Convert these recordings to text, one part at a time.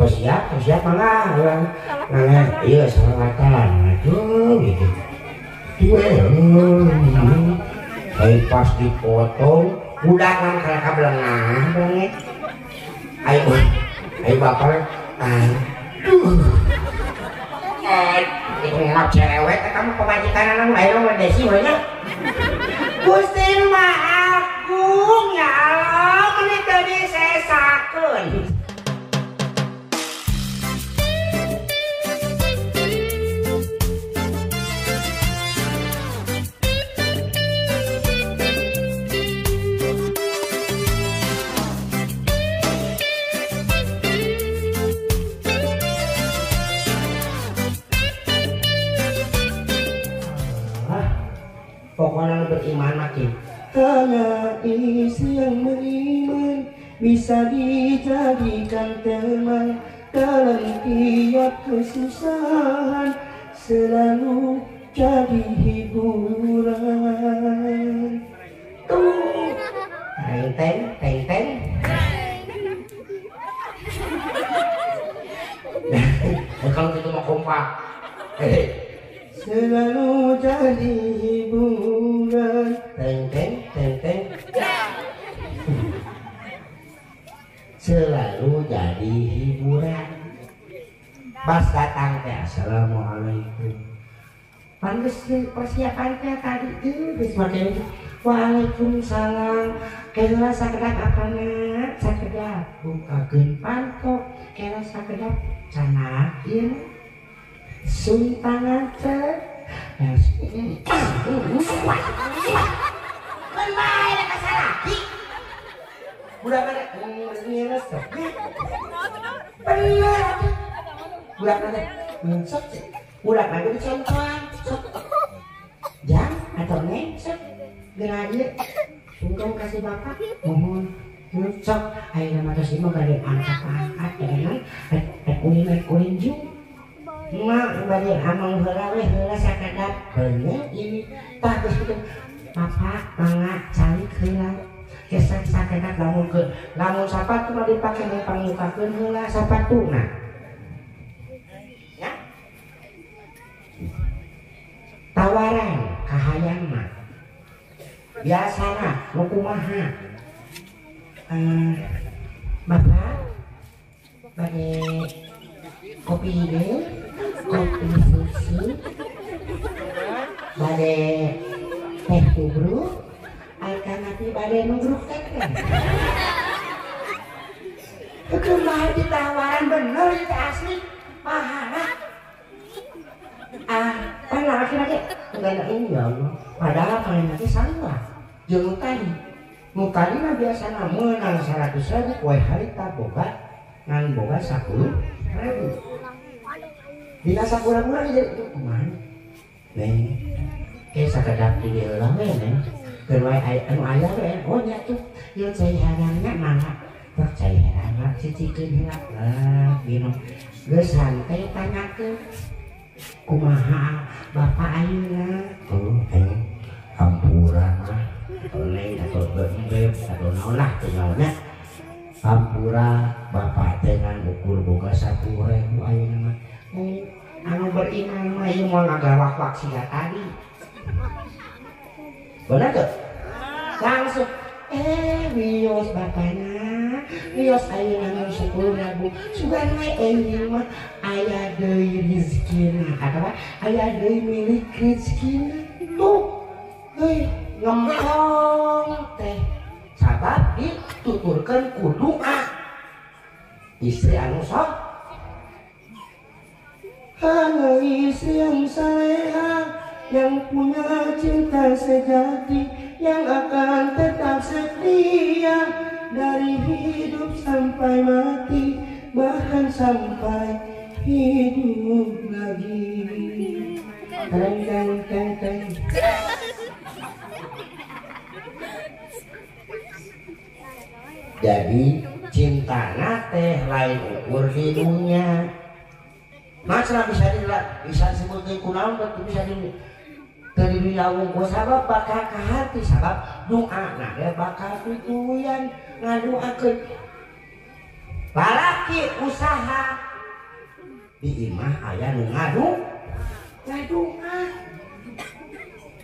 Tos siap mangga urang. Nah, ieu salawatan. Aduh gitu. Ai pas dipotong udah kan kana belengah belengeh. Ayo ayo bapak aduh. Itu mah cerewet eta mah pamajikanana mah ayeuna mah desi we nya. Gusti Maha Agung ya Allah meuni teu disesakeun. Pokoknya beriman makin karena istri yang beriman bisa dijadikan teman dalam tiap kesusahan selalu jadi hiburan. Tuh teng teng teng teng. Kalau gitu mau kompak. Selalu jadi hiburan. Teng teng teng teng. Selalu jadi hiburan. Pas datang teh assalamualaikum. Pantes persiapan teh tadi geus make waalaikumsalam. Kela sakedap apana? Sakedap bukakeun panto. Kela sakedap cenah ieu. Suntangan teh. Keun bae da salaki. Budak mana? Ngeres. Bener. Budak mana? Sok. Budak mana dicontohan? Sok. Jang atau neng sok. Geura ieu. Sungkem kasih bapak. Mohon. Sok. Ayeuna mah tos ieu mah bade angkat-angkat dengan rek ulin jung. Mak bade amang heula we heula sakedap. Bener ini. Tah geus kitu. Bapak mangga calik heula. Kesan sakedap lamun ke lamun sapatu mah dipake pangmukakeun heula sapatuna. Ya. Tawaran kahayang mah. Biasana nu kumaha? Bapak bade kopi deui, kopi susu, bade teh tubruk, alternatif bade nubruk teh. Kumaha ditawaran bener itu asli pahala. Ah, pan laki-laki enggak ini ya Allah. Padahal paling nanti salah. Jeung tadi. Nu tadi mah biasana meunang 100.000 poe harita boga ngan boga 10.000. Dina sakurang-kurang jadi itu kumaha? Neng, ke sakedap di dieu lah we neng. Keur wae anu aya we, oh nya tuh ieu cai herangna mangga. Tah cai herangna cicikeun heula. Lah, minum. Geus santai tanyakeun. Kumaha bapak ayeuna? Oh, neng, hampura mah. Atau neng atau beb atau naon lah teu naonnya. Hampura bapak teh ngan ukur boga 10.000 ayeuna mah. Anu beriman mah ieu moal ngagawak-wak siga tadi. Bener teu? Langsung wios bapana, wios ayeuna ngan 10.000. Sugan we euy mah aya deui rezekina atawa aya deui milik rezekina. Tuh. Heuy, ngempong teh. Sabab dituturkeun ku doa. Istri anu sok hanya istri yang saleha, yang punya cinta sejati, yang akan tetap setia dari hidup sampai mati, bahkan sampai hidup lagi. Teng teng teng teng. Jadi cinta teh lain ukur di dunia. Masalah bisa bisa disebutkan kunaon bisa di dari dunia wungkul sabab bakal ke hati sabab doa nah dia bakal tujuan ngadoakeun. Lalaki usaha Di imah aya nu ngadu ngadungan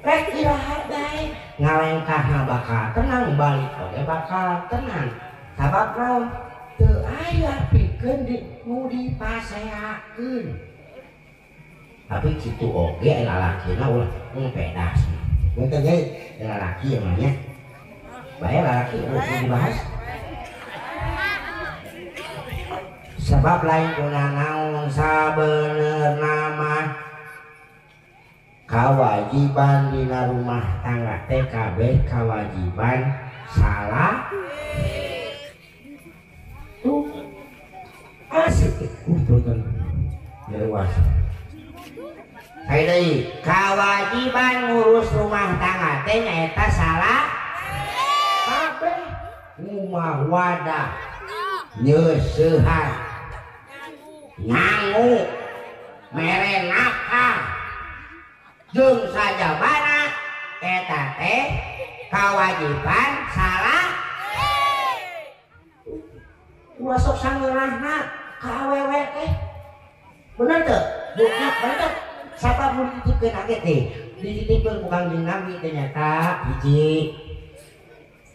rek iraha bae ngalengkahna bakal tenang balik oge bakal tenang sabab naon teu aya pikeun di nu dipaseakeun tapi kitu oge lalakina ulah pedas punten ge lalaki mah nya bae lalaki ulah dibahas sebab lain guna naon sabenerna mah kawajiban dina rumah tangga teh kabeh kawajiban salah tuh asik punten luas saya deui kawajiban ngurus rumah tangga teh nyaeta salah kabeh rumah wadah nyeuseuhan nyangu mere nafkah jeung sajabana eta teh kawajiban salah ulah sok sangeurahna ka awewe teh bener teu bukan bener sabab nu dititipkeun age teh dititipkeun ku Kangjeng Nabi teh nyata hiji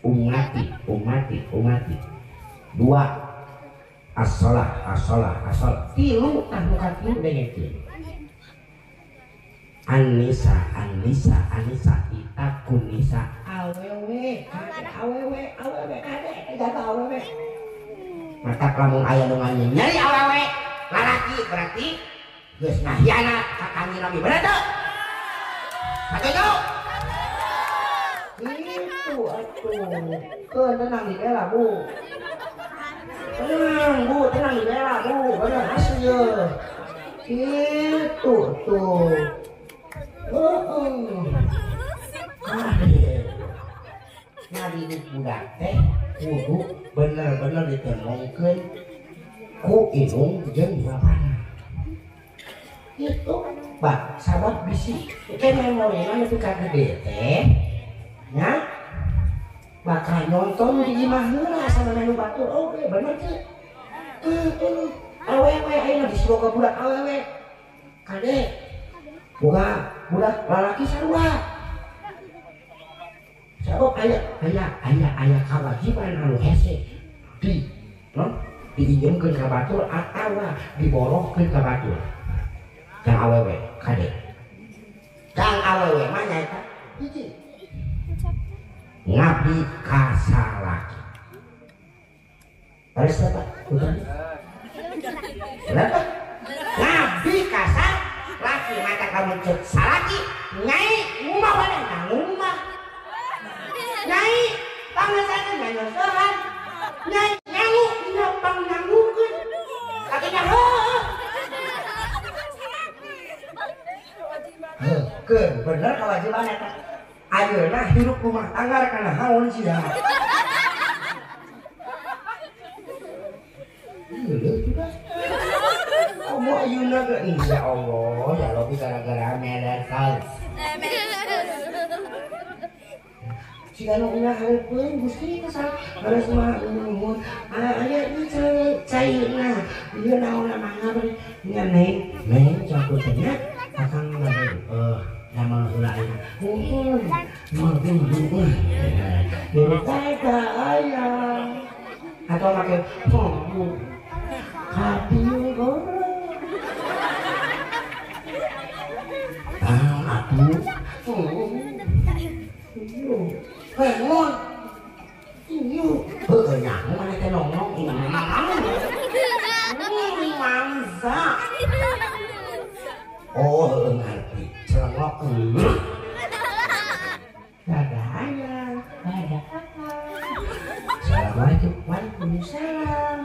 umati umati umati dua as-shalah as-shalah as-shalah tilu tah nu katilu dengekeun Anisa, Anisa, Anisa, itakun nisa, awewe, awewe, awewe, kade, jaga awewe. Mata lamun aya nu nyari awewe, lalaki berarti geus ngahianat ka Kangjeng Nabi, bener teu? Satuju? Gitu atuh. Keun tenang dibela, Bu. Tenang, Bu, tenang dibela, Bu. Bener asli ye. Gitu tuh. Ngadidik budak teh kudu bener-bener ditembongkeun ku indung jeung bapana. Itu bak sabab bisi ke memorina nepi ka gede teh nya bakal nonton di imah heula sama nu batur oge bener teu? Heeh. Awewe ayeuna disuruh ka budak awewe. Kade boga budak lalaki sarua. Sabab aya aya aya aya kawajiban anu hese di non diinjeumkeun ka batur atawa diborohkeun ka batur. Kang awewe kade. Kang awewe mah nyaeta hiji. Ngabdi ka salaki. Baris apa? Bukan. Berapa? Ngabdi ka salaki mata kamu cek salaki nyai ngumah pada ngumah. Nyai pangesanan nyanyosohan. Nyai nyangu nyapang nyangukeun. Kakinya heuh. Heuh, bener kewajiban eta. Ayeuna hirup rumah tangga kana haon sia. Leuh juga. Komo ayeuna ge insyaallah ya lobi gara-gara medal. Jika nu ngahareupeun Gusti ka baras mah nuhun. Aya ieu cairna. Ieu naon mangga bari nya neng, neng campur teh nya akang mah nama heula ayeuna. Nuhun. Nuhun nuhun. Hirup aya. Atau make kapiu goreng. Ah, atuh. Hengon. Ieu, heueuh nyaho maneh teh nongnong. Mangsa. Oh, heueuh ngarti. Celengok. Dadah ayah, dadah kakak. Assalamualaikum, waalaikumsalam.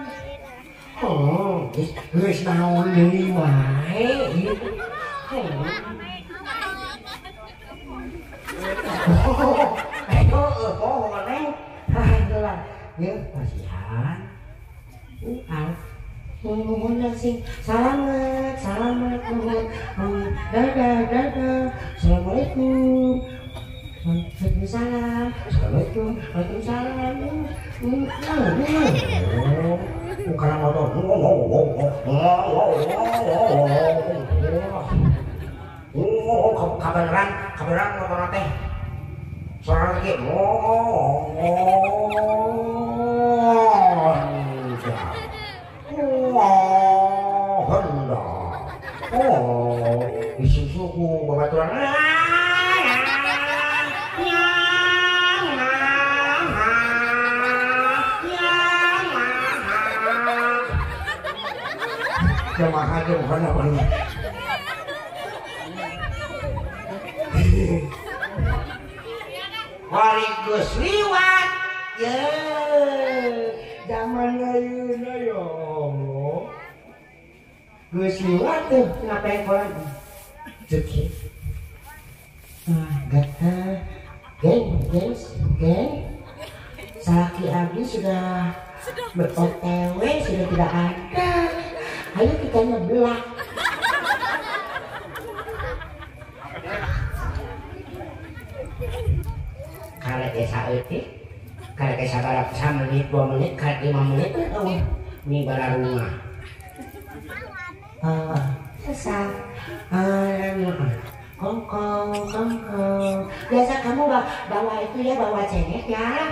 Oh, geus naon deui wae ieu. Oh, neng. Alhamdulillah. Ya, kasihan. Nuhun sing salamet, salamet nuhun. Dadah, dadah. Assalamualaikum. Waalaikumsalam. Assalamualaikum. Waalaikumsalam. Bukan motor. kabeneran motor teh. Suara lagi. Oh, isusuku babaturan. Jamaah aja bukan apa nih. Hari geus liwat. Ye, zaman ayeuna ya Allah. Geus liwat teh ngapain kolan? Cek. Ah, gata. Geng, gengs, geng. Salaki abdi sudah ber-OTW, sudah tidak ada. Ayo kita nyebelah. Karek desa eutik, karek desa barak menit 2 menit, karek 5 menit eueuh ni bararunga. Sesat. Kongkong, kongkong. Biasa kamu bawa itu ya, bawa cengek ya.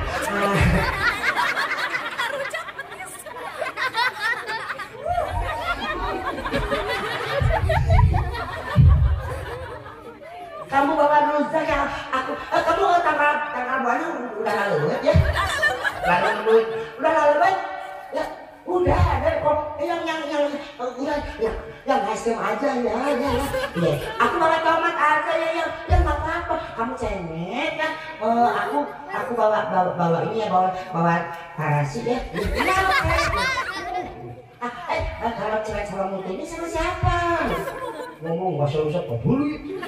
Kamu bawa rujak ya, aku kamu tanggal buahnya udah lalu ya, lalu udah lalu ya, udah ada kok yang udah yang asem aja ya, ya, ya. Aku bawa tomat aja ya, ya, ya nggak apa-apa. Kamu cengek ya, aku bawa ini ya, bawa tarasi ya. Kalau cewek sama mutu ini sama siapa? Ngomong nggak usah peduli.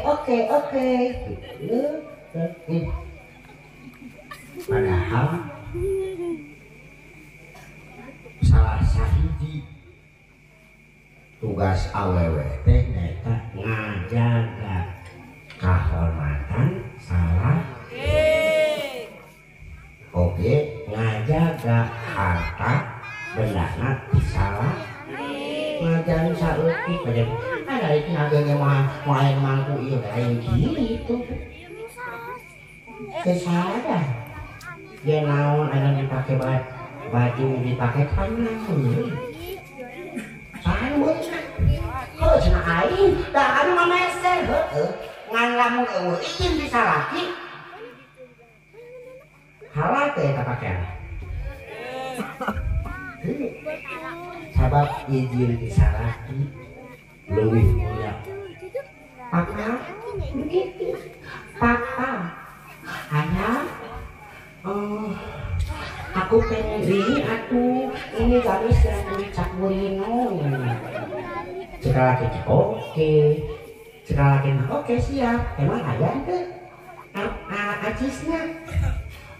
Oke. Padahal salah sahiji tugas awewe teh nyaeta ngajaga kahormatan salah. Oke, ngajaga harta bendana salah. Ngajarin saeutik aja. Ada itu naganya mau air mangku ieu lain gitu. Kesada. Dia naon anu dipake baju dipake kana sendiri. Saha beunang. Heuh cenah aing, da anu mameser heueuh. Ngan lamun eueuh izin disalaki. Halal teh eta pakean. Sabab izin disalaki leuwih mulia. Papa begitu. Papa, ayah, aku pengen ini atuh, ini gamis yang beli cak burino. Cek laki oke, cek laki oke siap. Emang ayah teh acisnya.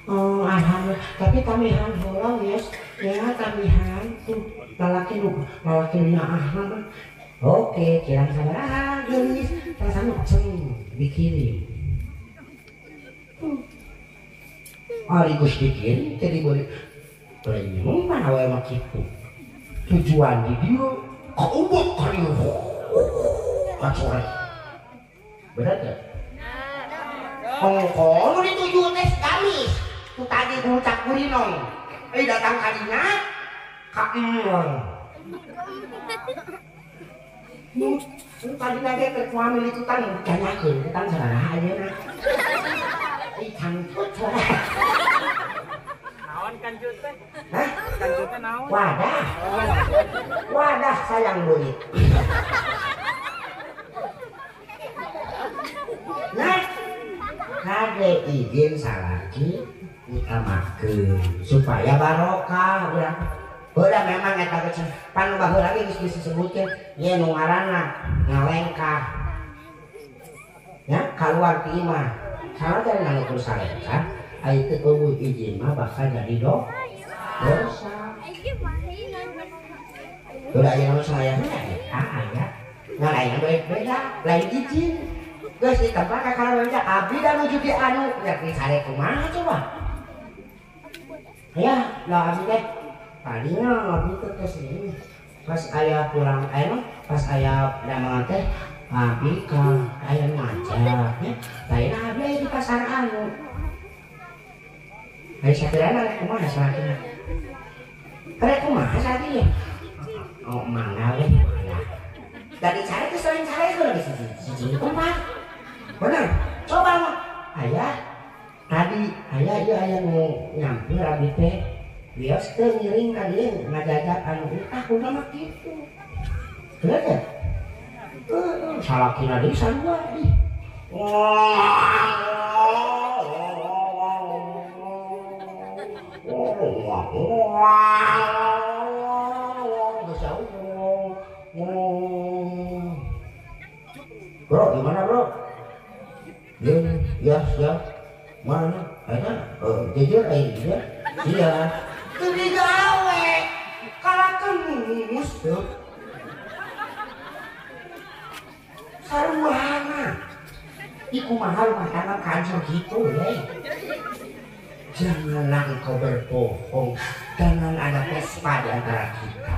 Oh, alhamdulillah. Tapi tamihan heula yes, ya tamihan tuh lalaki nu lalaki nyaah. Oke, kirang sabaraha geulis, rasana ceng dikirim. Ari geus dikirim teh dibeli. Lenyum mana we mah kitu. Tujuan di dieu kaubek ka dieu. Kacore. Bener teh? Kongkong nu dituju teh gamis. Tu tadi ngucap gurinong. Datang kadinya ka emong. Nu tadina ge keur kuamil ikutan tanyakeun utang sabaraha ayeuna. Ih cangcut sabaraha. Naon kancut teh? Hah? Kancut teh naon? Wadah. Wadah sayang beuit. Nah, kade izin salaki utamakeun supaya barokah urang. Baheula memang eta teh pan baheula ge geus disebutkeun ye nu ngaranna ngalengkah. Ya, kaluar ti imah. Salah teh nangeukeun salengkah, ai teu eueuh izin mah bakal jadi dosa. Udah aya nu sayangna eta aya. Ngan aya beda, lain izin. Geus ditebak ka kana abdi da nuju di anu nya sare kumaha coba. Ya, lah abdi teh tadinya abdi teh kesini. Pas aya pulang aya mah pas aya damangan teh Abi ka aya nu ngajak nya. Lain abi di pasar anu. Ai sakirana rek kumaha salakina? Rek kumaha salakina? Oh, mangga we. Dari cari ke selain cari itu lagi siji tempat. Benar. Coba mah. Ayah tadi ayah ieu aya nu nyampeur abi teh. Wios teu ngiring ka dieu ngajajak anu utah kumaha mah kitu. Bener teh? Salakina deui sarua ih. Bro, gimana bro? Ya, ya, mana? Ada? Jujur, jujur. Iya. Teu digawe. Kalakeun tuh. Saruana. Ih kumaha rumah tangga kancur gitu, we. Janganlah engkau berbohong. Jangan ada Vespa di antara kita.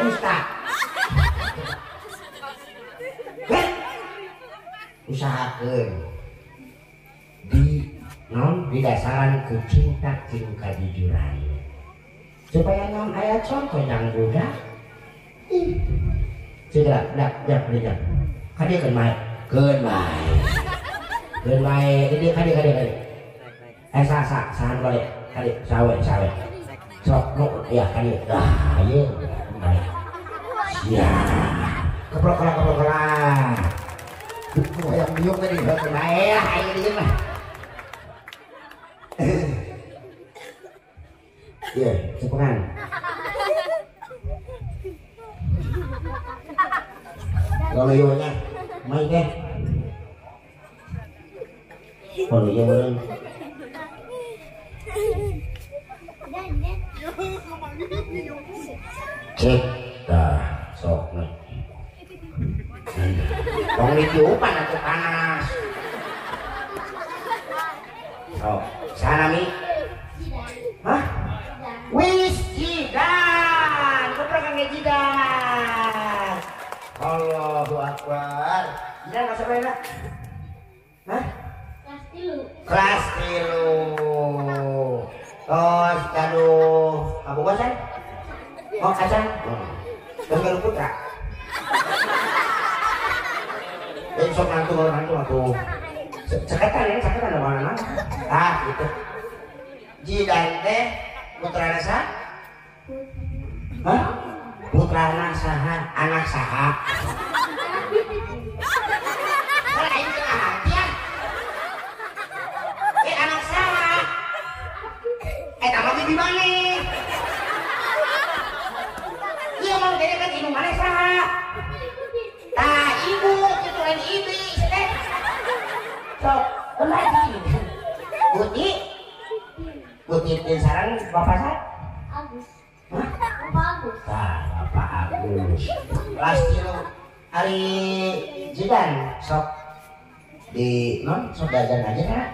Ustaz. Usahakeun di non didasaran ku cinta jeung kajujuran supaya non aya contoh yang budak ih sudah dak dak dak kadieu keun bae keun bae keun bae di kadieu kadieu kadieu sa sa sahan balik kadieu sawe sawe sok nu ya kadieu ah ieu bae sia keprok keprok keprok yang biung tadi, bae lah, ayo dieu mah. Iya, cepengan. Kalau ieu nya, main deh. Kalau ieu meureun. Cek, dah, sok nih. Tong ditiupan atuh panas. Oh, sana mi. Hah? Wis jidan. Keprok kangge jidan. Allahu akbar. Jidan kelas berapa? Hah? Kelas 3. Kelas 3. Tos gaduh kabogosan? Oh, acan. Terus gaduh putra. Sok nantu kalau nantu aku cekatan ya cekatan ada mana ah gitu Jidan teh putrana saha? Hah? Putrana saha? Anak saha? Kalau ini tengah hati ya anak saha? Tambah di mana? Iya mau kayaknya kan indung mana saha? Tah ibu itu lain ibu teh. Sok kembali. Buti. Buti sareng bapak saha? Agus. Hah? Bapak Agus. Tah, Bapak Agus. Kelas 3 ari Jidan sok di non sok jajan aja kan?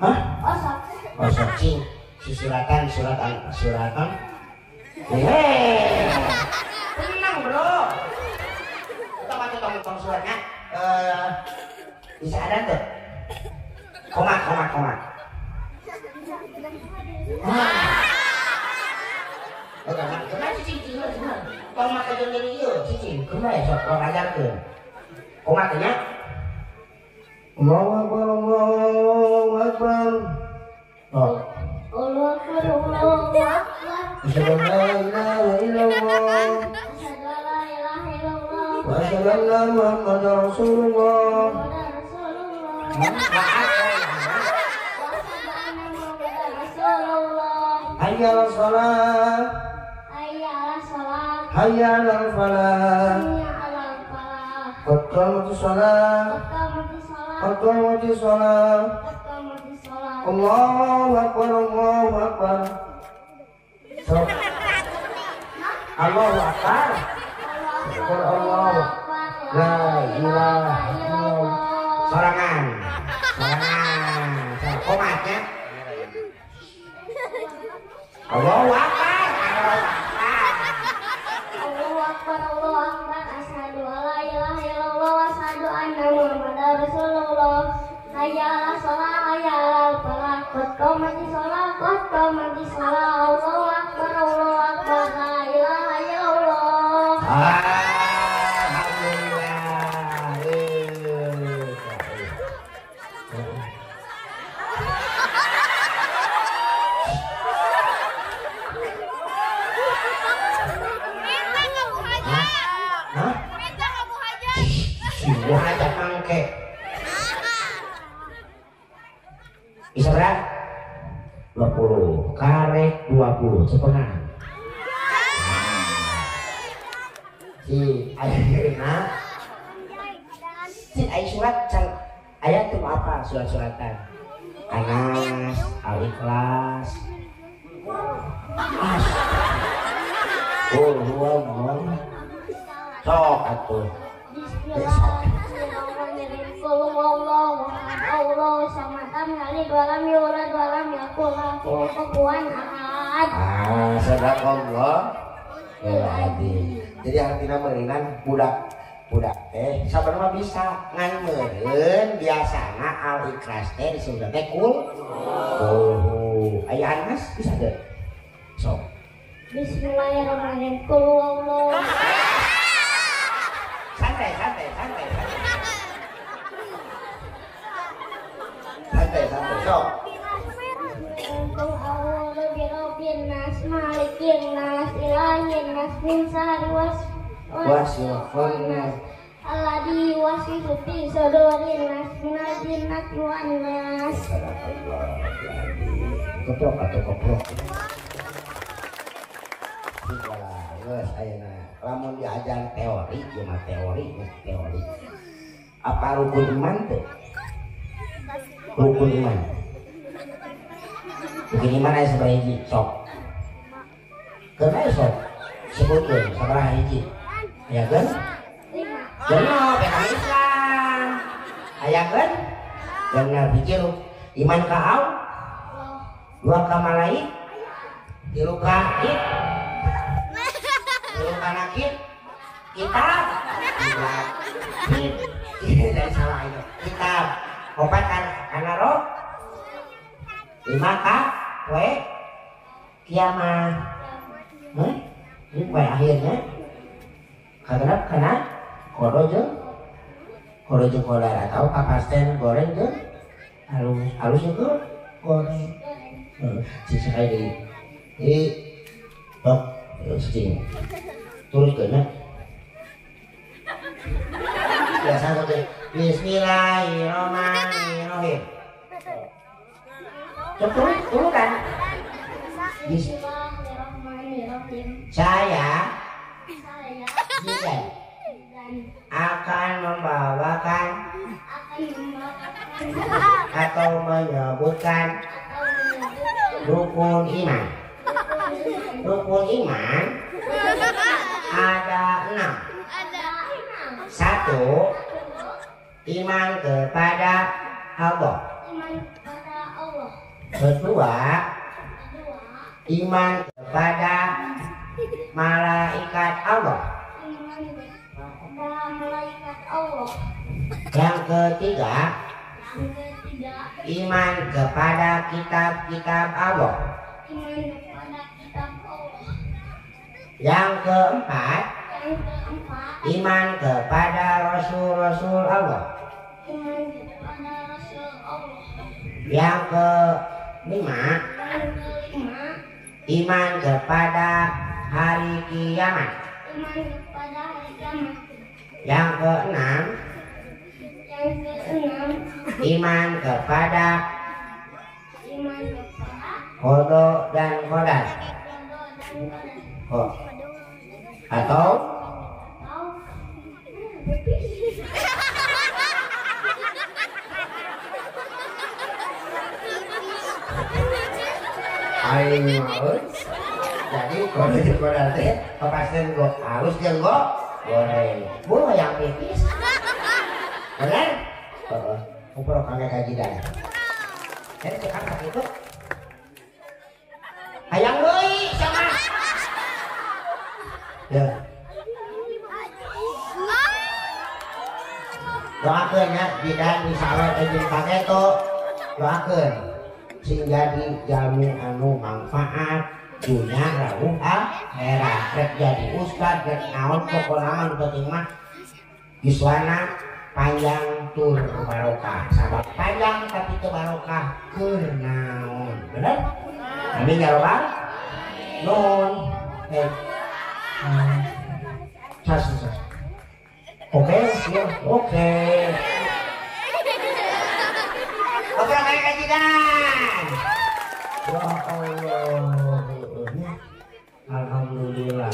Hah? Oh sok. Oh sok cing susuratan suratan suratan. Hehehe. Tenang bro. Tong suratnya bisa ada tuh komat komat komat kumaha cicing cicing tong maka jeung jadi ieu cicing kumaha sok urang ajarkeun komat nya. Allahu akbar Allahu akbar. Oh. Allahu akbar Allahu akbar. Asyhadu an la ilaha illallah. Asyhadu an la ilaha illallah. Wa asyhadu anna Muhammadar Rasulullah. Hayya 'alas shalah. Hayya 'alas shalah. Hayya 'alal falah. Hayya 'alal falah. Qad qamatis shalah. Qad qamatis shalah. Qad qamatis shalah. Qad qamatis shalah. Allahu akbar Allahu akbar. So. Allahu akbar. Akbar Allah. La ilaha illallah. Sorangan. Sorangan. Komatnya. Allahu akbar. Allahu akbar. Allahu akbar. Allahu akbar. Asyhadu alla ilaha Si ayeuna si aya surat can aya teu apa surat-suratan. Anas, Al-Ikhlas. As. Oh, huwa. Sok atuh. Bismillahirrahmanirrahim. Qul huwallahu ahad, Allahu samad, lam yalid walam yulad walam yakul lahu kufuwan ahad. Ah, sadaqallah. Ya adi. Jadi artinya meureunan budak budak teh sabarna bisa ngan meureun biasana Al-Ikhlas teh disebut teh kul. Oh, aya Anas bisa teu? Sok. Bismillahirrahmanirrahim. Qul huwallahu. Santai, santai, santai, santai. Santai, santai, sok. Qul a'udzu birabbin nas, malikin nas, ilahin nas, min syarri waswasil khannas, alladzi yuwaswisu fi sudurin nas, minal jinnati wan nas. Keprok atau keprok. Geus ayeuna lamun diajar teori ieu mah teori teori. Apa rukun iman teh? Rukun iman. Rukun iman aya sabaraha hiji? Sok. Keun aya sok. Sebutkeun sabaraha hiji? Aya keun? Genep eta Islam. Aya keun? Genep hiji iman ka Allah, dua ka malaikat, tilu ka tilu kitab, tidak salah itu kitab, opat kan karena roh, lima ka kue kiamat, ini kue akhirnya, karena kena kodo jeung kodar atau kapasten goreng jeung halus halus itu goreng, sisa kayak gini, jadi dok segini. Terus kena biasa tuh Bismillahirrahmanirrahim. Terus turun kan? Bismillahirrahmanirrahim. Saya Jidan akan membawakan atau menyebutkan rukun iman. Rukun iman ada 6. 1, iman kepada Allah. 2, iman kepada malaikat Allah. Yang ketiga, iman kepada kitab-kitab Allah. Yang keempat, iman kepada rasul-rasul Allah. Yang kelima, iman kepada hari kiamat. Yang keenam, iman kepada qada dan qadar. Oh. Atau aing mah jadi kalau di qadar teh kepastian go halus jeung go goreng. Bu yang pipis. Benar? Heeh. Kuprok kangge kajidan. Jadi cekak sakitu. Hayang deui sama. Ya. Doakeun ya bidan insyaallah jeung paketo. Doakeun sing jadi jalmi anu manfaat dunya rawuh akhirat. Rek jadi ustad rek naon pokona mah nu penting mah yuswana panjang tur barokah. Sabab panjang tapi teu barokah keur naon. Bener? Amin ya robbal nun. Sas. Oke, siap. Oke. Oke, kayak kajian. Ya Allah. Alhamdulillah.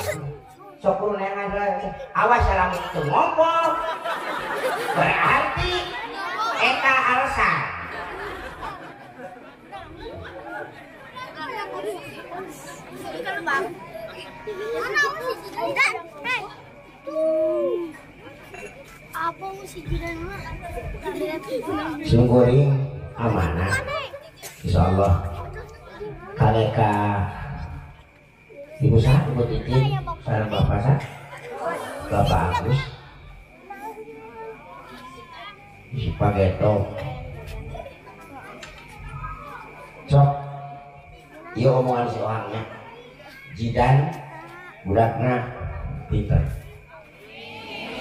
Sok kudu neangan heula. Awas lamun teu ngompol. Berarti eta alasan. Sungguring amanah. Insyaallah kaleka Ibu sah, Ibu Titin, sareng Bapak sah, Bapak Agus, si Pageto, sok, iya omongan si orangnya, Jidan, budakna, pinter,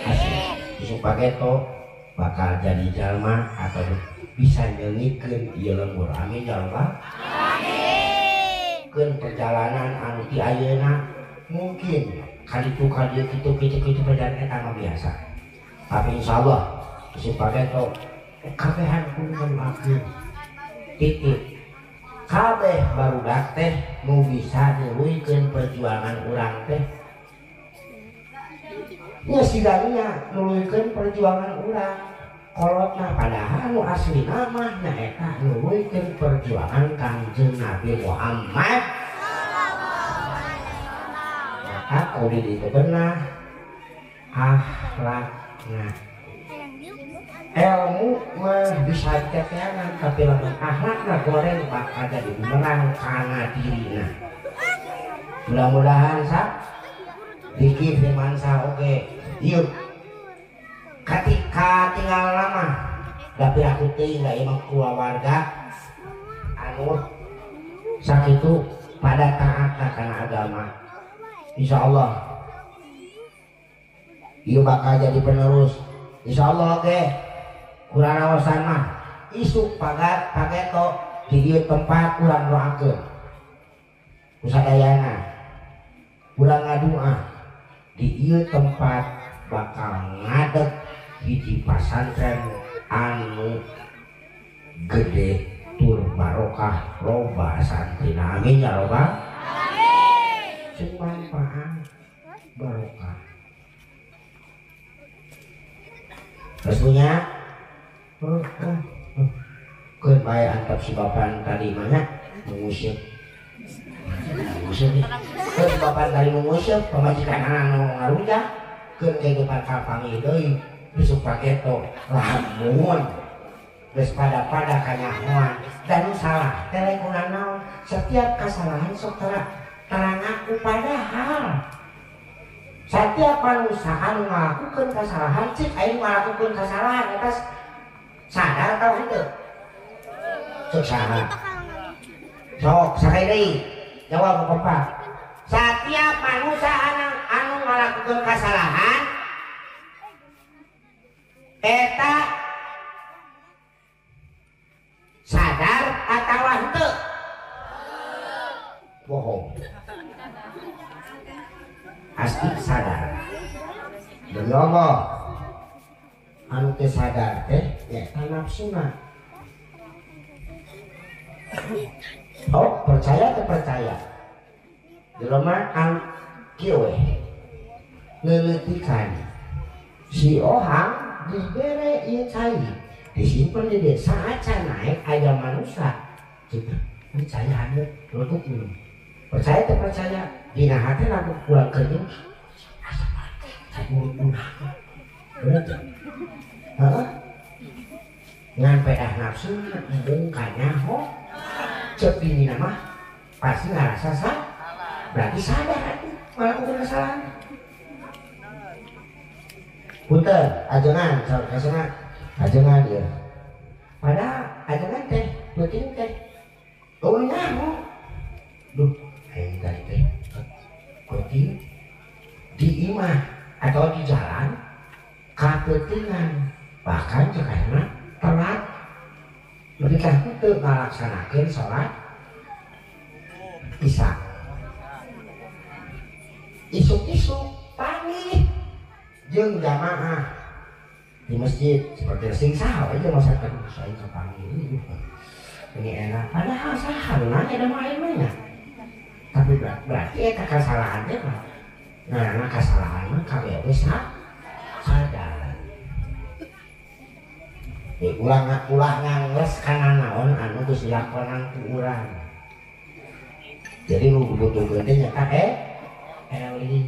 asli, si Pageto bakal jadi jalma atau bisa nyeungikeun ieu lembur, amin ya Allah. Keun perjalanan anu ti ayeuna mungkin kalitu kalieu kitu kitu kitu perjalanan eta mah biasa. Tapi insyaallah si Pageto kabehan kudu ngadoakeun. Titik. Kabeh barudak teh nu bisa nuluykeun perjuangan urang teh. Nya sigana nuluykeun perjuangan urang. Kolotna padahal nu aslina mah nyaeta nuluykeun perjuangan Kangjeng Nabi Muhammad. Maka kudu ditebenah akhlakna. Ilmu mah bisa diteteangan tapi lamun akhlakna goreng bakal jadi bumerang kana dirina. Mudah-mudahan sa Diki Firmansyah oge ieu ketika tinggal lama tapi aku tinggal imam keluarga anu sakitu pada taat karena agama. Insyaallah ieu bakal jadi penerus. Insyaallah oke kurang awasan mah isuk pagat pageto di ieu tempat urang doakeun kusadayana urang ngadua di ieu tempat bakal ngadeg hiji pasantren anu gede tur barokah loba santrina, amin ya robbal amin. Sing manfaat barokah restunya keun bae antap si bapan tadi mah mengusir mengusir keun bapan tadi mengusir pamajikan anu ngarujak keun kehidupan kapanggih deui besok Pageto lamun geus pada-pada kanyahoan dan salah teh kuna naon setiap kesalahan sok tara ngaku padahal setiap manusia anu ngalakukeun kesalahan cik aing ngalakukeun kesalahan eta sadar tau henteu sok saha sok sakali deui jawab bapak setiap manusia anu ngalakukeun kesalahan eta sadar atawa henteu bohong pasti sadar demi Allah anu teu sadar teh nyaeta nafsuna. Oh percaya teu percaya jelema anu kieu we leuleutikan si ohang dibere ieu cai disimpen di desa acan naik aya manusia gitu ini cai haneut letuk minum percaya teu percaya dina hati lamun kurang keunyum asa bener teu heeh ngan pedah nafsu embung kanyaho ceuk dinina mah pasti ngarasa salah berarti sadar atuh ngalakukeun kesalahan. Punten ajengan kasana ajengan ieu padahal ajengan teh penting teh eueuh nyaho duh aing tadi teh penting di imah atau di jalan kapentingan bahkan cekana telat mereka henteu ngalaksanakeun salat Isya isuk-isuk panggih jeung jamaah di masjid seperti sing saha aja masyarakat saya kepanggil ini enak padahal saha nanya ada main mainnya tapi berarti eta kesalahan teh mah Ngaranna kasalahan mah kabeh geus sadar. Ulah ngangles kana naon anu geus dilakonan ku urang. Jadi nu dibutuhkeun teh nyata eling.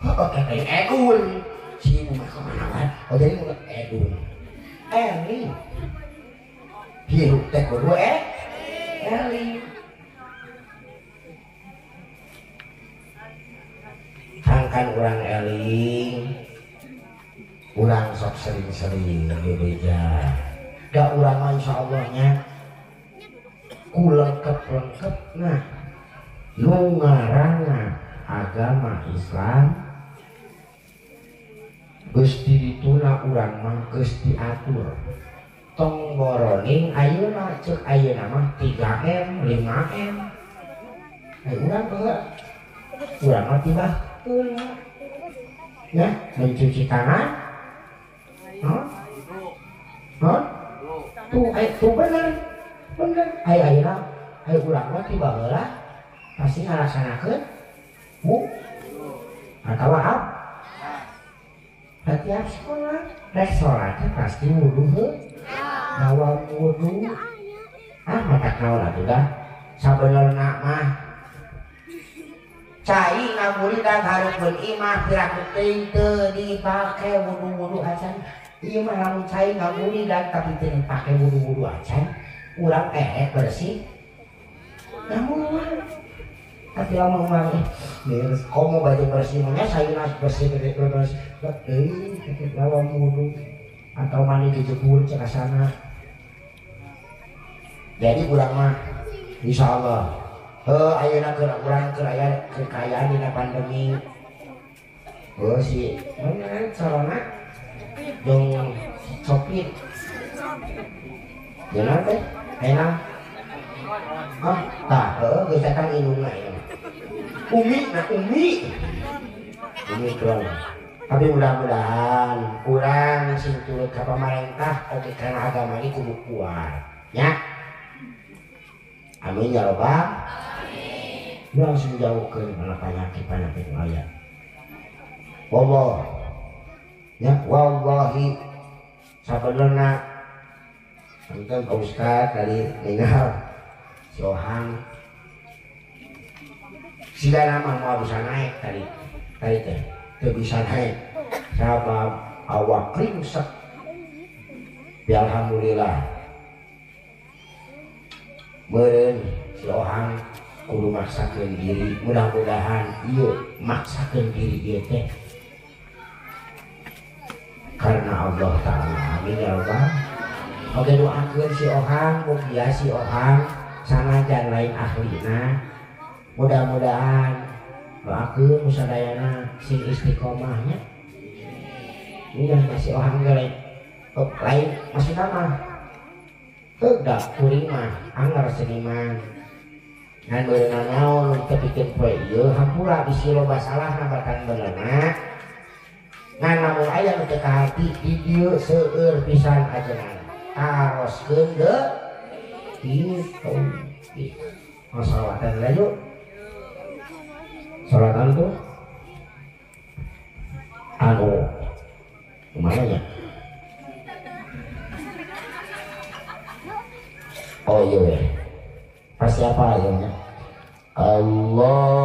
Oh, edun. Si mah kumaha wae. Oh jadi nu edun. Eling. Hirup teh kudu eling. Hangkan urang eling. Urang sok sering-sering bebeja. Da urang mah insyaallah nya ku lengkep-lengkepna nu ngaranna agama Islam geus dituna urang mah geus diatur. Tong boroning ayeuna ceuk ayeuna mah 3M 5M. Ai urang baheula urang mah tibah heula. Ya, mencuci tangan. Hah? Hah? Tuh, tuh bener. Bener. Ai ayeuna ai urang mah tiba heula pasti ngalaksanakeun bu atawa ab. Setiap sholat, rek sholatnya pasti wudu heuh. Bawa wudu. Ah, matak naon atuh dah. Sabenerna mah cai ngaburidan hareupeun imah piraku teuing teu dipake wudu-wudu acan. Ieu mah lamun cai ngaburidan tapi teu dipake wudu-wudu acan, urang bersih. Namun tapi lamun urang komo baju bersih mah sayuna bersih bersih deui lawan wudu atau mandi dijebur cek sana. Jadi urang mah insyaallah heuh ayeuna keur urang keur aya kekayaan dina pandemi. Heuh si mana corona jeung Covid. Jeung teh enak. Ah, tah heuh geus datang indungna ieu. Umi na umi. Umi kurang. Tapi mudah-mudahan urang sing turut ka pamarentah oge kana agama ini kudu kuat nya. Amin ya robbal alamin. Urang sing jauhkeun kana penyakit-penyakit aya. Wallah. Ya wallahi sabenerna punten Pak Ustad tadi ningal si Ohang sigana mah moal bisa naik tadi. Tadi teh teu bisa naik sabab awak ringsek. Ya alhamdulillah meureun si Ohang kudu maksakeun diri, mudah-mudahan ieu maksakeun diri ieu teh karena Allah Ta'ala. Amin ya Allah. Oke doakeun si Ohang, mugia si Ohang sanajan lain ahlina, mudah-mudahan doakeun musadayana sing istiqomahnya. Iya masih Ohang ge lain maksudna mah heuh da kuring mah anggar seniman ngan beunang naon teu pikeun poe ieu hampura bisi loba salahna batan benerna. Ngan lamun aya nu teu kahati di dieu seueur pisan ajengan taroskeun deui kitu. Sholawatan lah yuk. Sholawatan tuh anu kemana ya? Oh iya ya. Pasti apa ya? Allahumma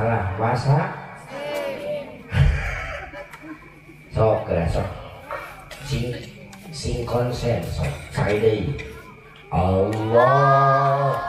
Salah bahasa. Sok geura sok. Sing sing konsen sok. Sakali deui. Allah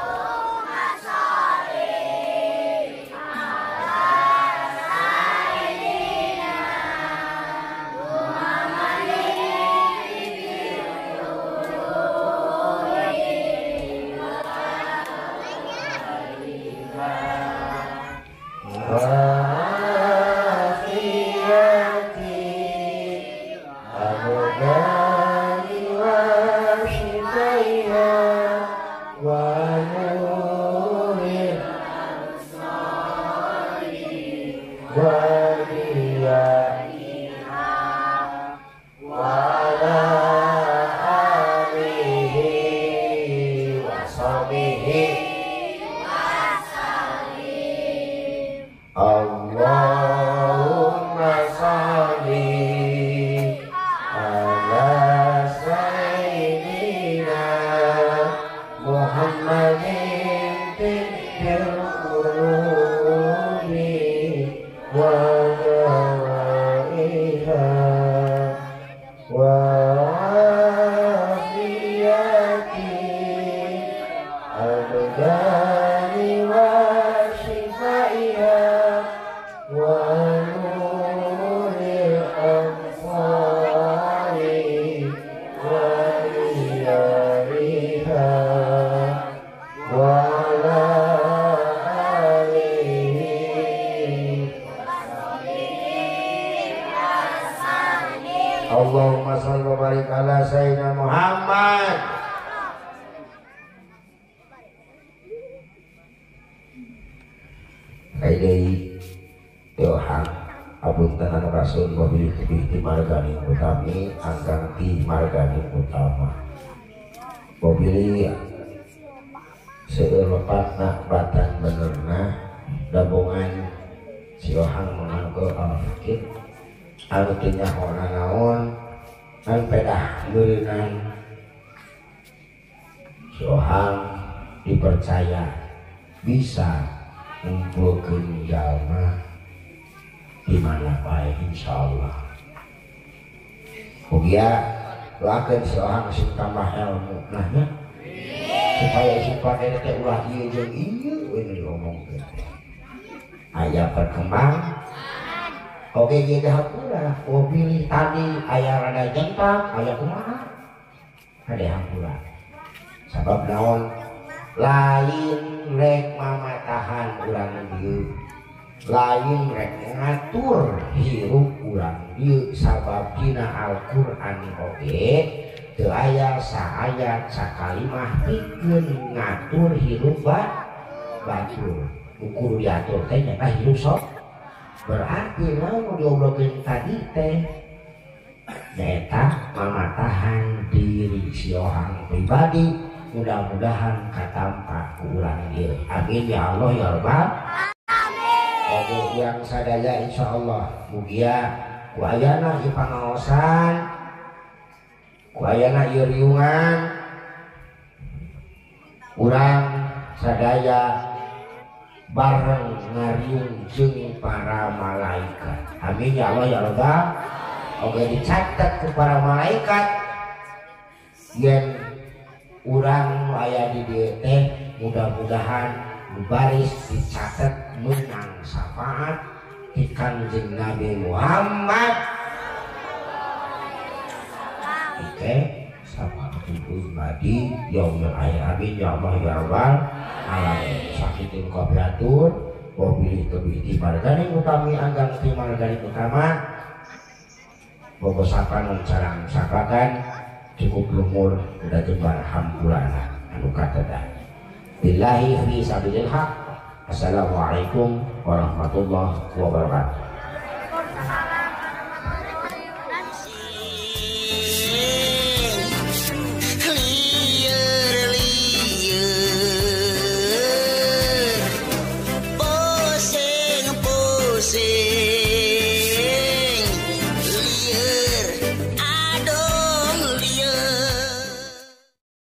Allahumma shalli wa barik ala sayyidina Muhammad. Kaidei Yohang apunten anu kasun wabil tebih ti margani utami angkang ti margani utama. Wabil seueur lepatna batan benerna gabungan si Yohang manganggo al-fikir anu teu nyaho nanaon ngan pedah meureunan si Ohang dipercaya bisa ngumpulkeun jalma di mana bae insyaallah. Mugia doakeun si Ohang sing tambah ilmu nah nya supaya supaya teh ulah ieu jeung ieu we nu diomongkeun teh aya perkembang. Oke jadi hampura, oh pilih tadi ayah rada jentak, ayah kumaha, ada hampura. Sabab naon lain rek mamatahan urang dieu, lain rek ngatur hirup urang dieu sabab dina Al-Qur'an oge teu aya saayat sakalimah pikeun ngatur hirup batur. Ukur diatur teh nyata hirup sok. Berarti naon diobrolkeun tadi teh nyaeta mamatahan diri si Ohang pribadi mudah-mudahan katampa ku urang ieu. Amin ya Allah ya Rabbal alamin. Oge urang sadaya insyaallah mugia ku ayana ieu pangaosan ku ayana ieu riungan urang sadaya bareng ngariung jeung para malaikat. Amin ya Allah ya Rabbal. Oke dicatat ke para malaikat yen urang aya di dieu teh mudah-mudahan baris dicatat menang syafaat di Kanjeng Nabi Muhammad. Oke, syafaat pribadi yaumil akhir. Amin ya Allah ya Rabbal alamin. Sakitin kopiatur wabilih tebih di margani utami anggang di margani utama bogo sapan carang sapakan cukup lumur udah jembar hampurana anu kateda billahi fi sabilil haq. Assalamualaikum warahmatullahi wabarakatuh.